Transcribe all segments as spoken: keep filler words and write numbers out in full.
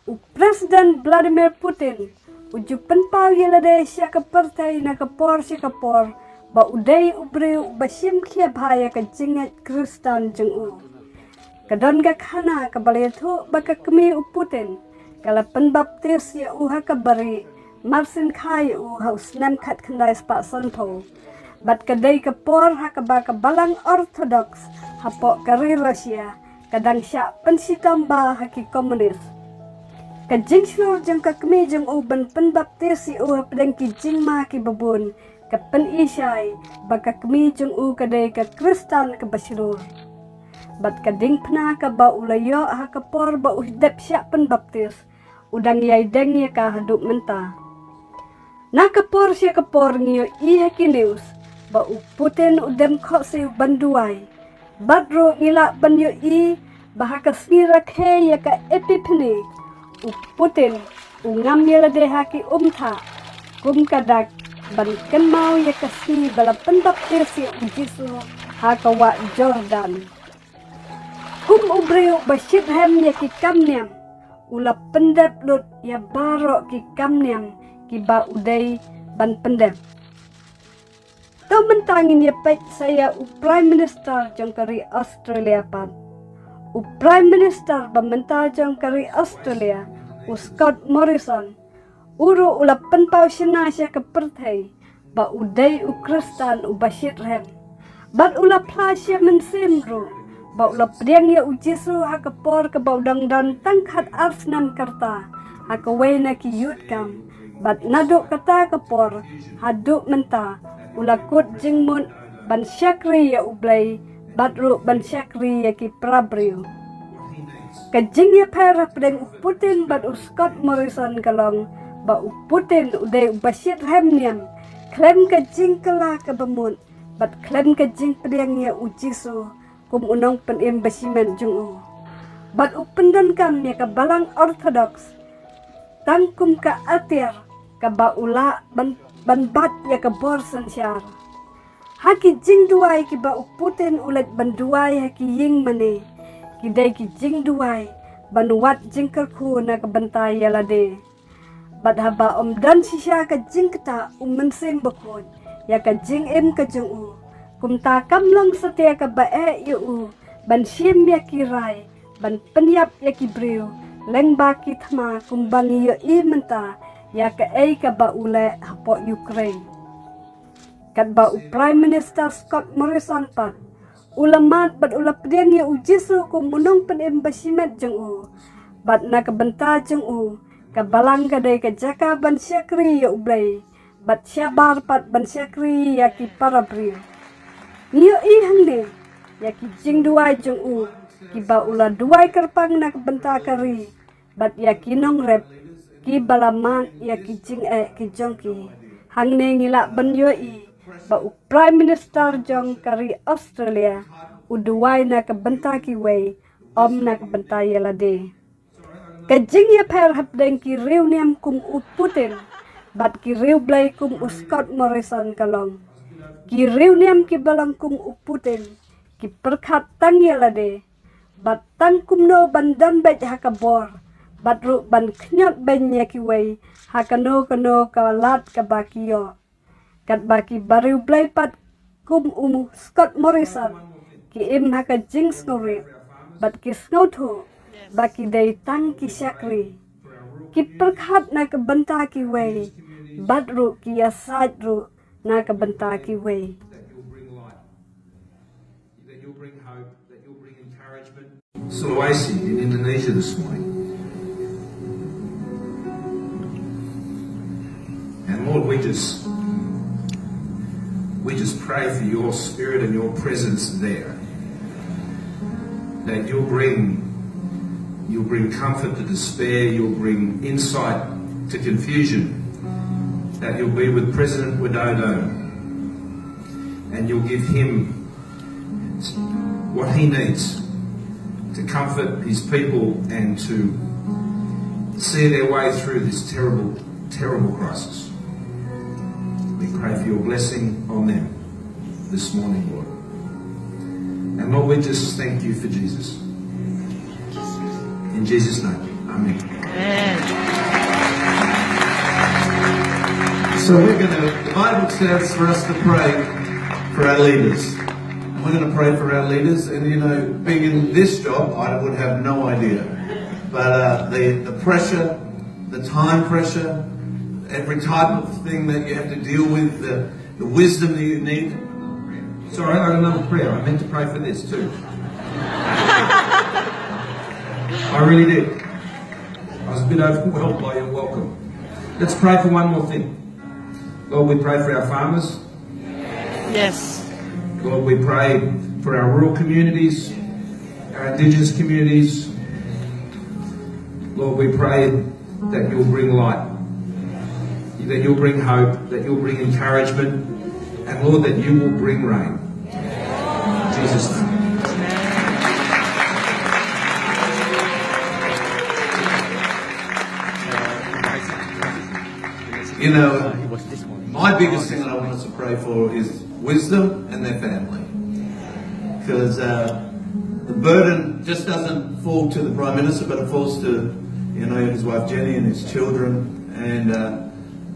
U President Vladimir Putin u ju pynpaw ïa lade sha ka pyrthei na ka por sha ka por ba u dei u briew uba shim khia bha ïa ka jingngeit Khristan jong u. Ka don ka khana kaba la ïathuh ba ka kmie u Putin ka la pynbaptis ïa u ha ka bari, marsien kha ïa u ha u snem khatkhyndai spah sanphew. Bad ka dei ka por ha kaba ka Balang Orthodox hapoh ka ri Russia ka dang shah pynshitom bha ha ki komunis. Ka jingshlur jong ka kmie jong u ban pynbaptis ïa u hapdeng ki jingma kiba bun ka pyni shai ba ka kmie jong u ka dei ka Khristan kaba shlur. Bad ka diengphna kaba u la ïoh ha ka por ba u dep shah pynbaptis, u dang ïai deng ïa ka haduh mynta. Na ka por sha ka por ngi ïohi ha ki news ba u Putin u dem khohsiew ban duwai. Bad ruh ngi lah ban ïohi ba ha ka sngi rakhe ïa ka Epiphany, u Putin u ngam ïa lade ha ki umthah kum ka dak ban kynmaw ïa ka sngi ba la pynbaptis ïa u Jisu ha ka wah Jordan. Kum u briew ba shitrhem ïa ki kam niam, u la pyndep lut ïa baroh ki kam niam kiba u dei ban pyndep. To mynta ngin ïa peit sa ïa u Prime Minister jong ka ri Australia pat. U Prime Minister ba mynta jong ka ri Australia, u Scott Morrison, u ruh u la pynpaw shynna sha ka pyrthei ba u dei u Khristan uba shitrhem. Bad u la phla sha mynsiem ruh ba u la pdiang ïa u Jisu ha ka por kaba u dang don tang khatar snem ka rta ha kawei na ki youth camp. Bad naduh kata ka por haduh mynta u la kut jingmut ban shakri ïa U Blei bad ruh ban shakri ïa ki para briew. Ka jingïapher hapdeng u Putin bad u Scott Morrison ka long ba u Putin u dei uba shitrhem niam khlem ka jingkylla kaba mut bad khlem ka jingpdiang ïa u Jisu kum u nongpynim bashimet jong u. Bad u pyndonkam ïa ka Balang Orthodox tang kum ka atiar kaba u lah ban, ban bat ïa ka bor synshar. Ha ki jingduwai kiba u Putin u leit ban duwai ha ki ïing mane, ki dei ki jingduwai ban wad jingkyrkhu na ka bynta ïa lade. Bad haba ym don shisha ka jingktah u Mynsiem Bakhuid ïa ka jingim ka jong u, kumta kam long satia kaba eh ïa u ban shim ïa ki rai ban pynïap ïa ki briew lyngba ki thma kumba ngi ïohi mynta ïa kaei kaba u leh hapoh Ukraine. Katba u Prime Minister Scott Morrison pat u la mad bad u la pdiang ïa u Jisu kum u nongpynim bashimet jong u. Bad na ka bynta jong u, ka balang ka dei ka jaka ban shakri ïa U Blei bad shabar pat ban shakri ïa ki para briew. Ngi ïohi hangne ïa ki jingduwai jong u kiba u la duwai kyrpang na ka bynta ka ri bad ïa ki nongrep kiba la mad ïa ki jingeh ki jong ki. Hangne ngi lah ban ïohi ba u Prime Minister jong ka ri Australia u duwai na ka bynta kiwei, ym na ka bynta ïa lade. Ka jingïapher hapdeng ki riewniam kum u Putin bad ki riewblei kum u Scott Morrison ka long, ki riewniam kiba long kum u Putin ki pyrkhat tang ïa lade bad tang kumno ban don beit ha ka bor bad ruh ban khñiot beiñ ïa kiwei ha kano kano ka lad kaba ki ïoh. Katba ki bariewblei pat kum u Scott Morrison ki im ha ka jingsngewrit bad ki sngewthuh ba ki dei tang ki shakri. Ki pyrkhat na ka bynta kiwei bad ruh ki ïasaid ruh na ka bynta kiwei. That you'll bring light, that you'll bring hope, that you'll bring encouragement. Sulawesi in Indonesia this morning. And Lord, we just, we just pray for your spirit and your presence there. That you'll bring, you'll bring comfort to despair, you'll bring insight to confusion. That you'll be with President Widodo and you'll give him what he needs to comfort his people and to see their way through this terrible, terrible crisis. We pray for your blessing on them this morning, Lord. And Lord, we just thank you for Jesus. In Jesus' name, amen. So we're going to, the Bible says for us to pray for our leaders. And we're going to pray for our leaders. And you know, being in this job, I would have no idea. But uh, the, the pressure, the time pressure, every type of thing that you have to deal with, the, the wisdom that you need. Sorry, I remember prayer. I meant to pray for this too. I really did. I was a bit overwhelmed by your welcome. Let's pray for one more thing. Lord, we pray for our farmers. Yes. Lord, we pray for our rural communities, our indigenous communities. Lord, we pray that you'll bring light, that you'll bring hope, that you'll bring encouragement, and Lord, that you will bring rain. In Jesus' name. You know, my biggest thing that I want us to pray for is wisdom and their family. Because uh, the burden just doesn't fall to the Prime Minister, but it falls to, you know, his wife Jenny and his children. And, uh,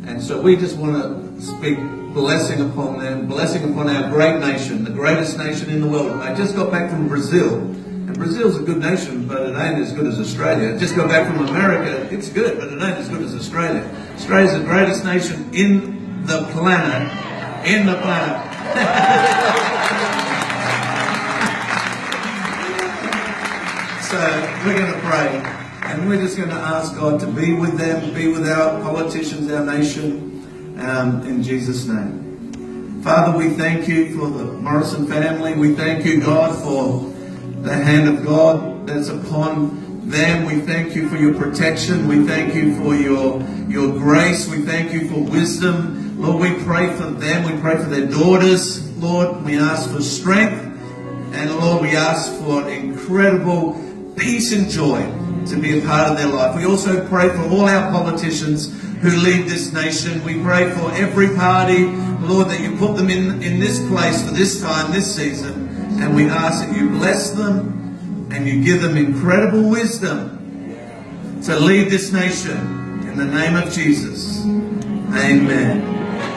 and so we just want to speak blessing upon them, blessing upon our great nation, the greatest nation in the world. I just got back from Brazil. And Brazil's a good nation, but it ain't as good as Australia. Just got back from America, it's good, but it ain't as good as Australia. Australia's the greatest nation in the planet. In the planet. So we're going to pray. And we're just going to ask God to be with them, be with our politicians, our nation, um, in Jesus' name. Father, we thank you for the Morrison family. We thank you, God, for the hand of God that's upon them. We thank you for your protection. We thank you for your, your grace. We thank you for wisdom. Lord, we pray for them. We pray for their daughters. Lord, we ask for strength. And Lord, we ask for incredible peace and joy to be a part of their life. We also pray for all our politicians who lead this nation. We pray for every party, Lord, that you put them in, in this place for this time, this season. And we ask that you bless them and you give them incredible wisdom to lead this nation in the name of Jesus. Amen.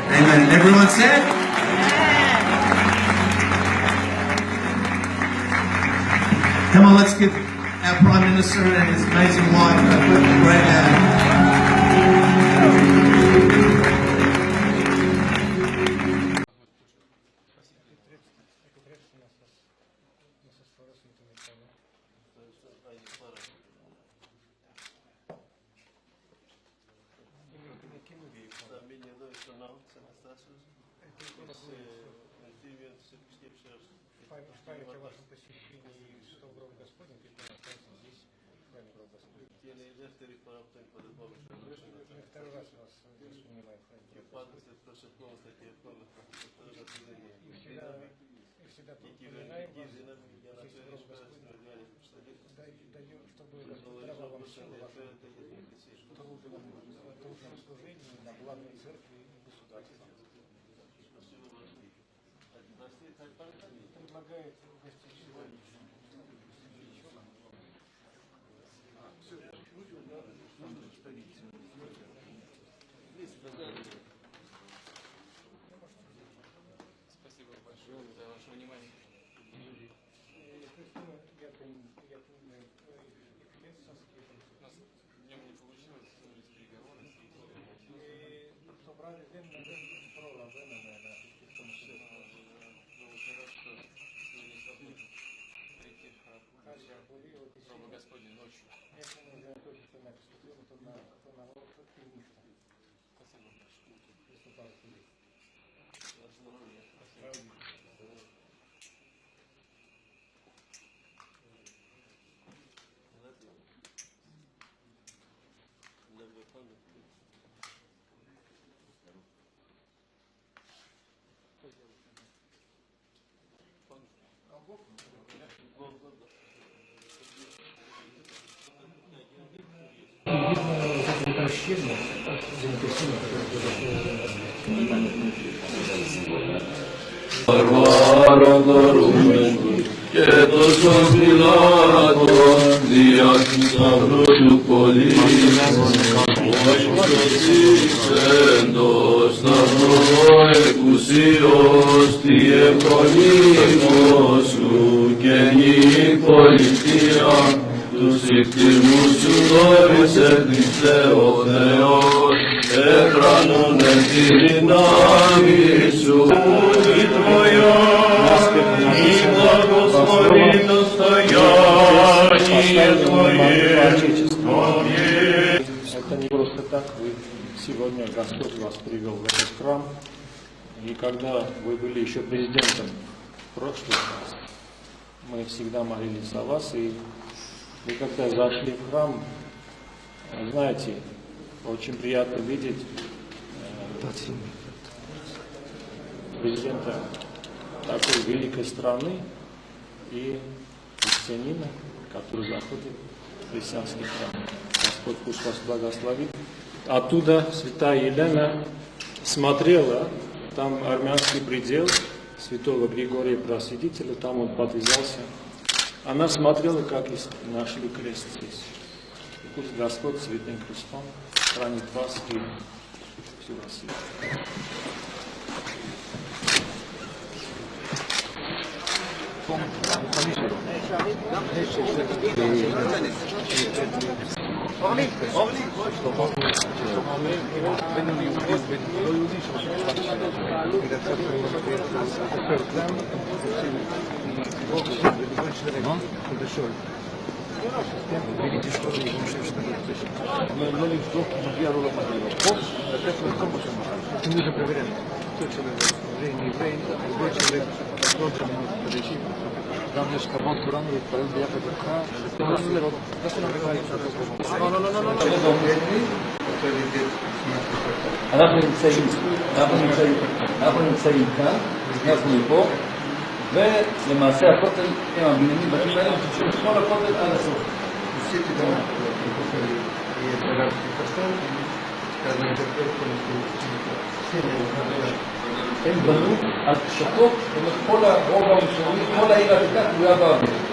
Amen. Everyone said? Come on, let's give our Prime Minister and his amazing wife a quick great hand. Память о вашем посещении, что гроб Господень, теперь мы останемся здесь, в храме гроб Господень. Мы второй раз вас воспринимаем в храме гроб Господень. И всегда, и всегда припоминаем вас, здесь гроб Господень. Дай-, даём, чтобы эта трава вам шила вашем трудном, трудном служении на благо церкви и государства. Предлагает угостить сегодня. Спасибо большое за ваше внимание. Э, то есть, ну, я пон-, я понимаю, э, их, их отец, у нас днём не получилось, тянулись переговоры с Егором. И собрали время, наверное, про Равена, наверное, слишком сильно. Ну, вот я рад, что сегодня свободно прийти в храм. Слава Господню ночью. Если мы уже точно так поступим, то на, то на оптимиста. Спасибо большое. Приступаю к тебе. Это не просто так. Вы сегодня Господь вас привел в этот храм. И когда вы были еще президентом в прошлый раз, мы всегда молились за вас. И вы когда зашли в храм, знаете, очень приятно видеть э, президента такой великой страны и христианина, который заходит в христианский храм. Господь пусть вас благословит. Оттуда святая Елена смотрела, там армянский предел святого Григория Просветителя, там он подвязался. Она смотрела, как и нашли крест здесь. И пусть Господь святым крестом хранит вас и всю Россию. Видите, что ли, мы многим строк не делал. По, опять мы в конкурсе. Мы же проверяем. Кто человек, еврей, не еврей, любой человек, должен подойти. Главное, что вот Куран говорит, поют бияка дукха. אנחנו נמצאים, אנחנו נמצאים, אנחנו נמצאים כאן, אנחנו מפה, ולמעשה הכותל, הם הבניינים ותיקים האלה משמשים את כל הכותל עד הסוף. הם בנו על קשתות, כל הרובע המזרחי, כל העיר העתיקה תלויה באוויר.